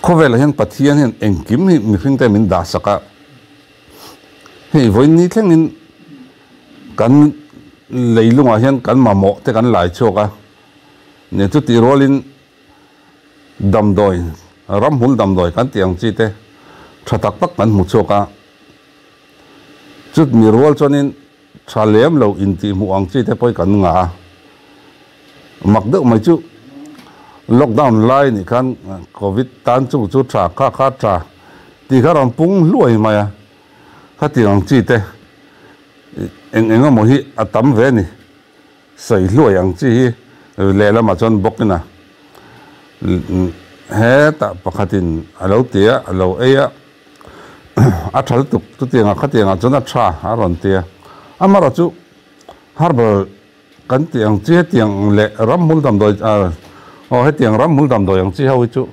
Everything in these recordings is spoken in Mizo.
Khawvelah hian Pathian hian engkim hi mihringte min dahsak a, hei vawiin ni thlengin kan leilungah hian kan mamawh te kan lai chhuak a, nia chutih rualin damdawi, ramhmul damdawi kan tih ang chi te tha tak tak kan hmu chhuak a, chutmi rual chuanin Tha lem lo intih hmuh ang chi te pawh hi kan ngah a, mak deuh mai chu lockdown lai nih khan covid tan chu chu tha kha kha tha tih kha rawn pung hluai mai a, khatiang ang chi te eng eng emaw hi a tam ve a ni, sawi hluai ang chi hi lehlamah chuan bawkin a hetah pakhatin a lo ti a, a lo ei a. A tha lutuk chutiangah khatiangah chuan a tha a rawn ti a, amaherawh chu herbal kan tih ang chi hetiang leh ramhmul damdawi aw hetiang ramhmul damdawi ang chi ho hi chu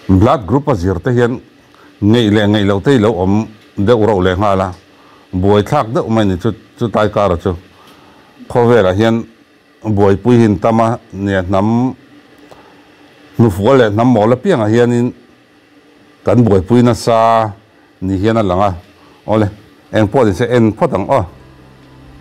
blood group a zir te hian ngeih leh ngeih loh te hi lo awm deuh rauh leh nghal a, buaithlak deuh mai a ni chu chutlai kara chu khawvelah hian. Buaipui hin tam a nia hnam hnufual leh hnam mawl apiangah hianin kan buaipui nasa ni hian a lang a, awle eng pawh ni se en phawt ang aw.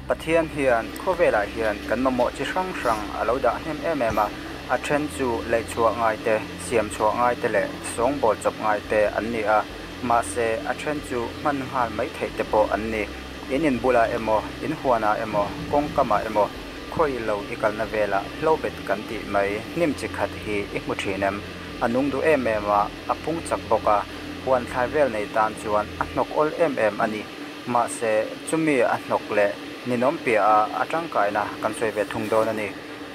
Pathian hian khawvelah hian kan mamawh chi hrang hrang a lo dah hnem em em a, a then chu leihchhuah ngai te, siam chhuah ngai te leh sawngbawl chawp ngai te an ni a, mahse a then chu hman nghal mai theih te pawh an ni. In in bulah emaw, in huanah emaw, kawngkamah emaw, khawi lo i kalna velah hlobet kan tih mai hnim chi khat hi i hmu thin em? A nung duh em em a, a pung chak bawk a, huan thlai vel nei tan chuan a hnawk awl em em a ni. Mahse, chumi a hnawk leh ninawm piah a a tangkaina kan sawi ve thung dawn a ni.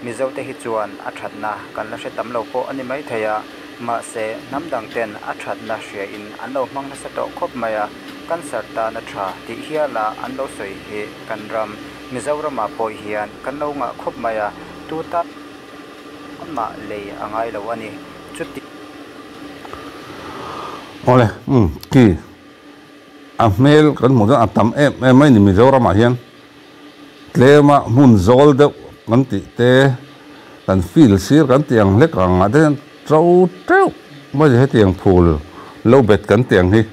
Mizote hi chuan a thatna kan la hre tam lo pawh a ni maithei a, mahse hnam dang ten a thatna hria in an lo hmang nasa tawh khawp mai a, cancer tan a tha tih hiala an lo sawi hi kan ram Mizoramah pawh hian kan lo ngah khawp mai a, tu tan mah lei a ngai lo a ni. Chuti. Awle, umm, khi a hmel kan hmuh chuan a tam em em mai ni Mizoramah hian. Tlema hmun zawl deuh kan tih te, kan feel sir kan tih ang hlek ang ah te hian to teuh mai hetiang phul lo bet kan tih ang hi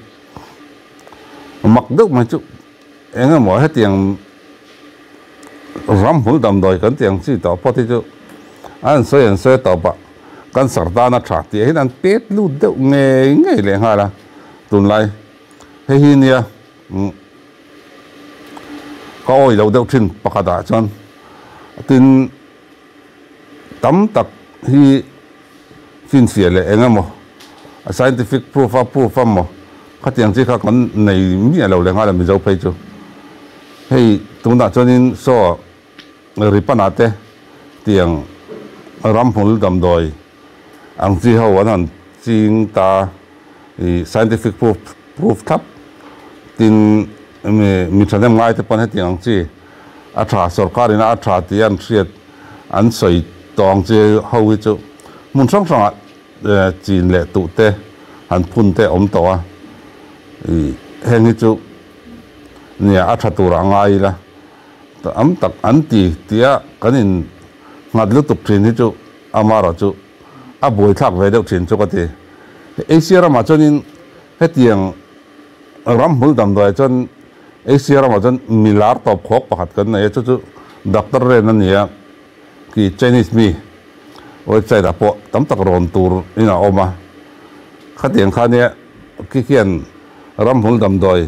mak deuh mai chu eng emaw hetiang ramhmul damdawi kan tih ang chi tawh pawh te chu an sawi an sawi tawp a cancer tana tha tih ah hian an pet lut deuh ngei ngei leh nghal a tunlai hei hi nia. Ka awi lo deuh thin pakhat ah chuan tin tam tak hi finfiah leh eng emaw a scientific proof a proof a maw khatiang chi kha kan nei miah lo leh nghal a Mizo phei chu hei tunah chuanin saw Ripana te tiang ramhmul damdawi ang chi ho an han ching ta i scientific proof proof thlap tin mi mi thahnem ngai te pawn hetiang ang chi a tha sorkar ina a tha tih an hriat an sawi tawh ang chi ho hi chu hmun hrang hrangah chin leh tuh te han phun te awm tawh a i heng hi chu nia a tha turah a ngai ila. Tam tak an ti tia kan in nghat lutuk thin hi chu amarawh chu a buaithlak ve deuh thin chu ka ti. Asia ramah chuanin hetiang ramhmul damdawiah chuan Asia ramah chuan milar tawp khawk pakhat kan nei a, chu chu Doctor Ren a ni a, khi Chinese mi website ah pawh tam tak rawn tur in a awm a, khatiang kha nia khi khian ramhmul damdawi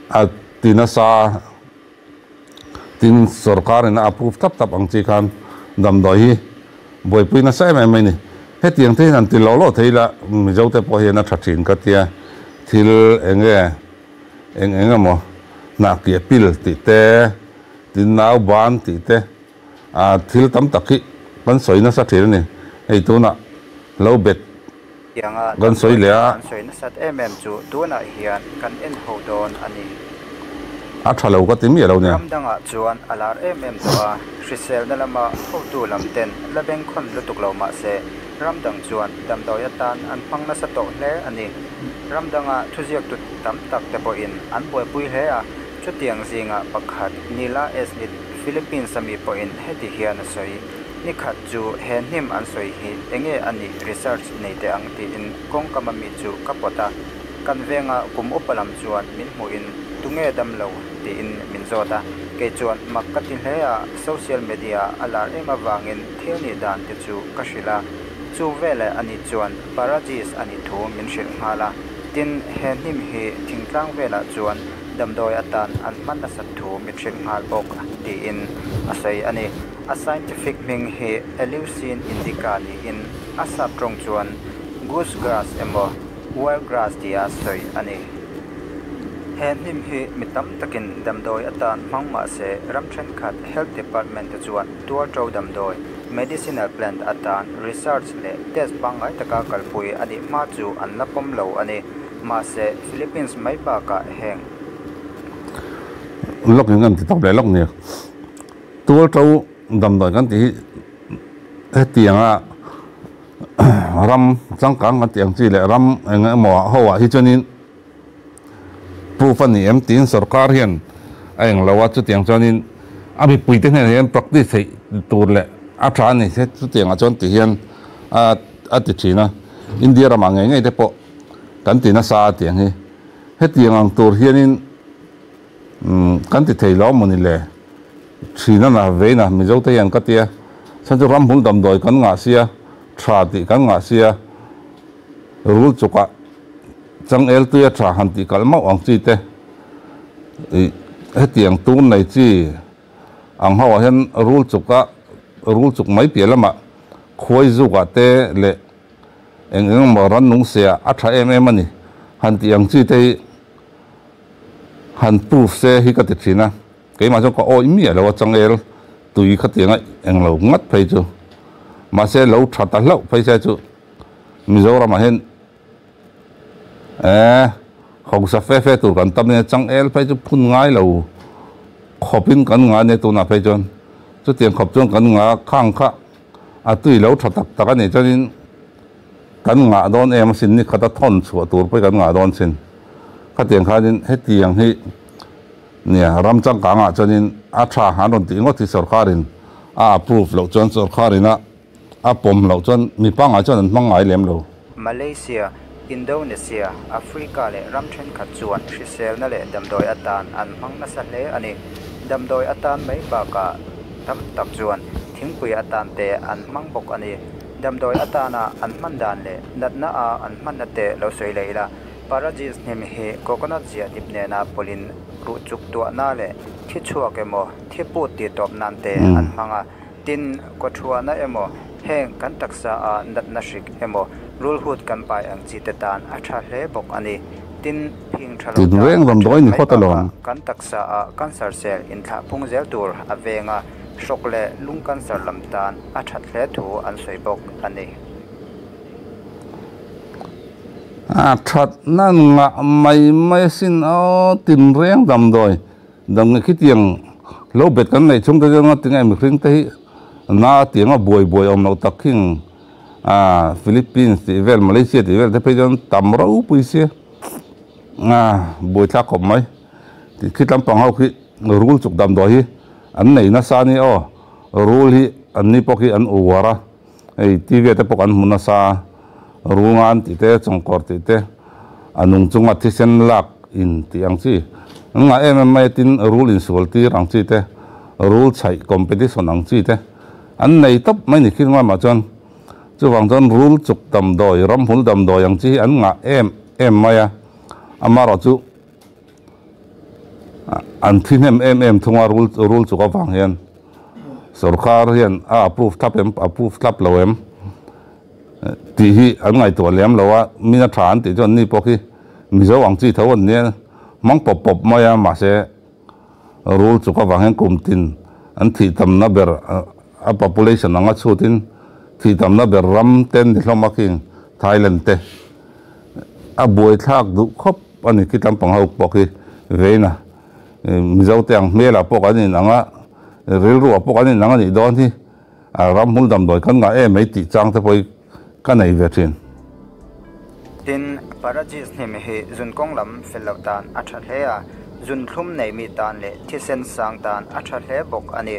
a ti nasa tin sorkar in a approve tap tap ang chi khan damdawi hi buaipui nasa em em mai ni. Hetiang te hian an ti lo lo thei ila Mizo te pawh hian a tha thin ka tia thil eng nge eng eng emaw hnah kiah pil tih te tin nau ban tih te a thil tam tak hi kan sawi nasa thin a ni. Hei tunah lo bet Tianga kan sawi damdawi leh a. kan sawi nasat em em chu tunah hian kan en ho dawn a ni. A tha lo ka ti miah lo nia. Ram dangah chuan a lar em em tawh a, hriselna lama hotu lam ten la bengkhawn lutuk lo mah se, ram dang chuan damdawi atan an hmang nasa tawh hle a ni. Ram danga thuziaktu tam tak te pawhin an buaipui hle a, chutiang zinga pakhat Nila Esnit, Philippines ami pawhin heti hian a sawi. Ni khat chu he hnim an sawi hi enge a nih research nei teh ang tiin kawngkam a mi chu ka pawt a. Kan venga kum upa lam chuan min hmuhin tunge damlo tiin min zawt a. Kei chuan mak ka ti hle a, social media a lar em avangin thil nih dan te chu ka hrilh a. Chu veleh a nih chuan Paradis a nih thu min hrilh nghal a. Tin, he hnim hi thingtlang velah chuan damdawi atan an hman nasat thu min hrilh nghal bawk tiin a sawi a ni. A scientific hming hi Eleusine indica niin a sap tawng chuan goose grass emaw wild grass tia sawi a ni. He hnim hi mi tam takin damdawi atan hmang mah se ram thenkhat health department te chuan tualto damdawi, medicinal plant, atan research leh test pangngai taka kalpui a nih hma chu an la pawm lo a ni. Mahse, Philippines mai bakah heng. Lawk in kan ti tawp leh lawk nia. Tualto damdawi kan tih hi hetianga ram changkang kan tih ang chi leh ram eng emaw ah ho ah hi chuanin proof a ni em tiin sorkar hian a eng lo a, chutiang chuanin a mipuite hnenah hian practice theih tur leh a tha a ni chutiangah chuan ti hian a ti thin a, India ramah ngei ngei te pawh kan ti nasa a tiang hi hetiang ang tur hianin kan ti thei lo mawni le thin a na veina Mizo te hian ka tia chhan chu ramhmul damdawi kan ngah sia tha tih kan ngah sia rul chukah changel tuia tha han tih kalh mauh ang chi te ih hetiang tur nei chi ang ho ah hian rul chuk a rul chuk mai piah lamah khuai zuk ah te leh eng eng emaw rannung se ah a tha em em a ni han tih ang chi te hi han proof se hi ka ti thin a keimah chuan ka awih miah lo a changel tui khatianga englo ngat phei chu mahse lo tha ta hlauh phei se chu Mizoramah hian eh hausa fe fe tur kan tam nia changel phei chu phun ngai lo khawpin kan nga nia tunah phei chuan chutiang khawp chuan kan nga khang kha a tui lo tha tak tak a nih chuanin kan ngah dawn em asin ni khata thawn chhuah tur pawh kan ngah dawn sin khatiang khanin hetiang hi nia ram changkangah chuanin a tha han rawn tih ngawt hi sorkarin a approve loh chuan sorkarin a A pawm loh chuan mi pangngai chuan an hmang ngai lem lo. Malaysia, Indonesia, Africa leh ram thenkhat chuan hriselna leh damdawi atan an hmang nasa hle a ni. Damdawi atan mai bakah tam tak chuan thingpui atan te an hmang bawk a ni. Damdawi atana an hman dan leh natna a an hmanna te lo sawi leh ila, Parajis hnim hi coconut ziah dip nena pawlhin ruh chuk tuahna leh thi chhuak emaw thi put tih tawp nan te an hmang a. Tin, kawthuahna emaw, heng kan taksa a natna hrik emaw, rulhut kan pai ang chi te tan a tha hle bawk a ni. Tin, phing tha lo Tin tan reng a damdawi that ni mai phawt bakah alawm. kan taksa a cancer cell inthlah phung zel tur a veng a, hrawk leh lung cancer lam tan a that hle thu an sawi bawk a ni. A thatna ngah mai mai asin aw, tin reng damdawi Dang khitiang lo bet kan neih chhung te chuan nga tinge mihring te hi na tianga buai buai awm loh tak khing ah Philippines tih vel Malaysia tih vel te phei chuan tam ropui sia ah buai thlak khawp mai tih khi tlampang ho khi rul chuk damdawi hi an nei nasa a nia aw rul hi an ni pawh khi an uar a hei T_V ah te pawh kan hmu nasa a rul ngan tih te chawngkawr tih te a nung chunga thisen lak in tih ang chi an ngah em em mai a tin rul insual tir ang chi te rul chhaih competition ang chi te an nei tawp mai ni khi lamah chuan chuvang chuan rul chuk damdawi ramhmul damdawi ang chi hi an ngah em em mai a amaherawhchu an thi hnem em em thung a rul rul chuk avang hian sorkar hian a approve thlap em approve thlap lo em tih hi an ngaihtuah lem lo a mina tha an tih chuan ni pawh khi mizo ang chi tho an nia hmang pawp pawp mai a mahse rul chuk avang hian kum tin an thih tamna ber a population anga chhutin thih tamna ber ram te an ni hlawm a khing Thailand te a buaithlak duh khawp a ni khi tlampang ho pawh khi veina Mizo te ang hmelah pawh kan inang a rilruah pawh kan inang a nih dawn hi a ramhmul damdawi kan ngah em mai tih chang te pawh hi ka nei ve thin. Tin, Parajis hnim hi zun kawng lam fel loh tan a tha hle a, zun thlum nei mi tan leh thisen sang tan a tha hle bawk a ni.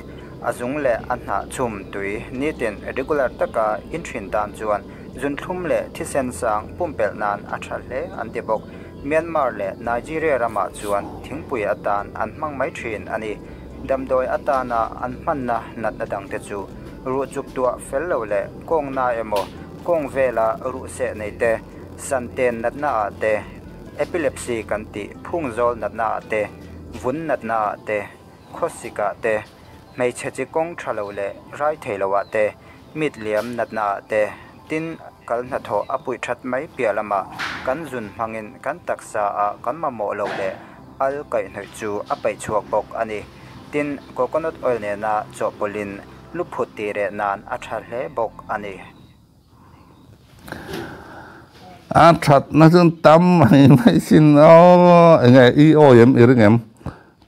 A zung leh a hnah chhum tui nitin regular taka in thin tan chuan zunthlum leh thisen sang pumpelh nan a tha hle an ti bawk. Myanmar leh Nigeria ramah chuan thingpui atan an hmang mai thin a ni. Damdawi atana an hmanna natna dangte chu ruh chuk tuah fel lo leh kawngna emaw kawng vela ruh seh nei te, santen natna ah te, epilepsy kan tih phungzawl natna ah te, vun natna ah te, khawsik ah te, hmeichhe chi kawng tha lo leh rai thei lo ah te, mit liam natna ah te, tin kal hnathawh a puih that mai piah lamah kan zun hmangin kan taksa ah kan mamawh lo leh al kaihhnawih chu a paih chhuak bawk a ni. Tin, coconut oil nena chawhpawlhin luphut tih reh nan a tha hle bawk a ni. A thatna chuan tam mai mai sin aw enge i awi em i ring em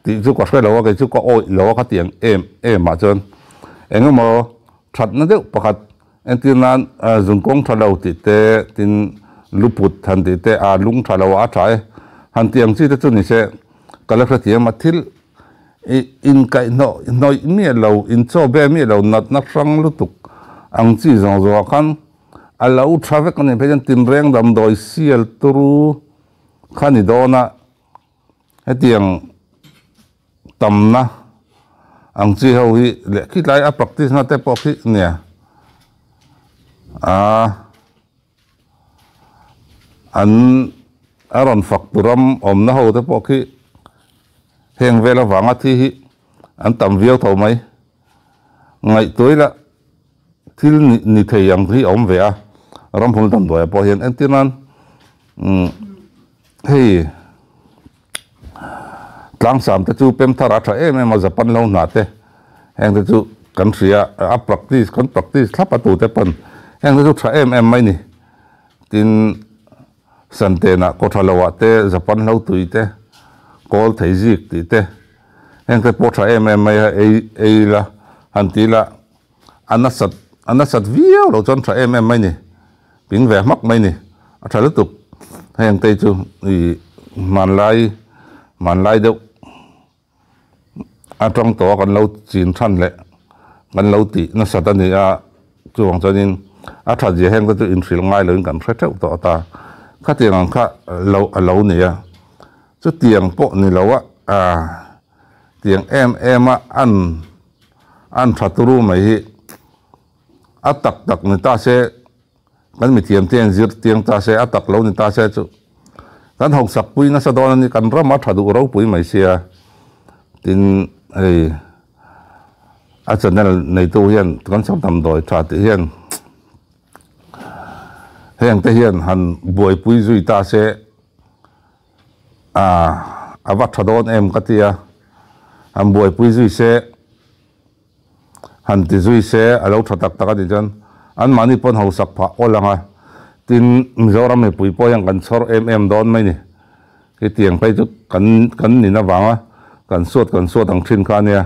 tih chu ka hre lo a kei chu ka awih lo a ka ti ang em em ah chuan engemaw thatna deuh pakhat entir nan zungkawng tha lo tih te tin luput han tih te a lung tha lo a a tha e han tih ang chi te chu ni se ka la hrethiam a thil ih inkaihhnawh hnawih miah lo inchaw be miah lo natna hrang lutuk ang chi zawng zawng ah khan A lo tha vek a nih phei chuan tinreng damdawi sial turu kha ni dawn a, hetiang tamna ang chi ho hi leh khitlai a practice na te pawh khi nia aa an a rawn fak tur ram awmna ho te pawh khi heng vel avanga thi hi an tam viau tho mai ngaihtuah ila. Thil ni thei ang hi a awm ve a, ramhmul damdawiah pawh hian entir nan umm hei tlangsam te chu pem thar a tha em em a Japan lo hna te heng te chu kan hria a practice kan practice thlap a tute pawn heng te chu tha em em mai ni tin Santenah kawtha loah te Japan hlo tui te kawl thei zik tih te heng te pawh tha em em mai a ei ei la han ti la. A nasat a nasat viau loh chuan tha em em mai ni, ping ve hmak mai ni, a tha lutuk heng te chu ih hmanlai hmanlai deuh atang tawh a kan lo chin than leh kan lo tih nasat a ni a, chuvang chuanin a that zia heng te chu inhrilh ngai loin kan hre theuh tawh ta, khatiang ang kha lo a lo ni a, chutiang pawh ni lo a ah tiang em em a an. An tha turu mai hi a tak tak ni ta se, kan mithiam te an zir tiang ta se, a tak lo ni ta se chu kan hausak pui nasa dawn a ni, kan ram a tha duh ropui mai sia. Tin hei a channel neitu hian kan chhak damdawi tha tih hian heng te hian han buaipui zui ta se A va tha dawn em ka ti a, han buaipui zui se, han ti zui se a lo tha tak tak a nih chuan anmahni pawn hausak phah awl ang a, tin Mizoram mipui pawh hian kan chhawr em em dawn mai ni, hetiang phei chu kan kan nin avanga kan suat kan suat ang thin kha a nia,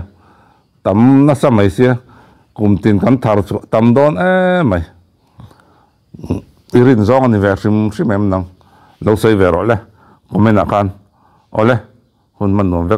tam nasa mai sia kum tin kan thar chhuah tam dawn em mai. I rin zawng a ni ve hrim hrim em nang? Lo sawi ve rawh le comment ah khan. Awle, hun hman nuam vek.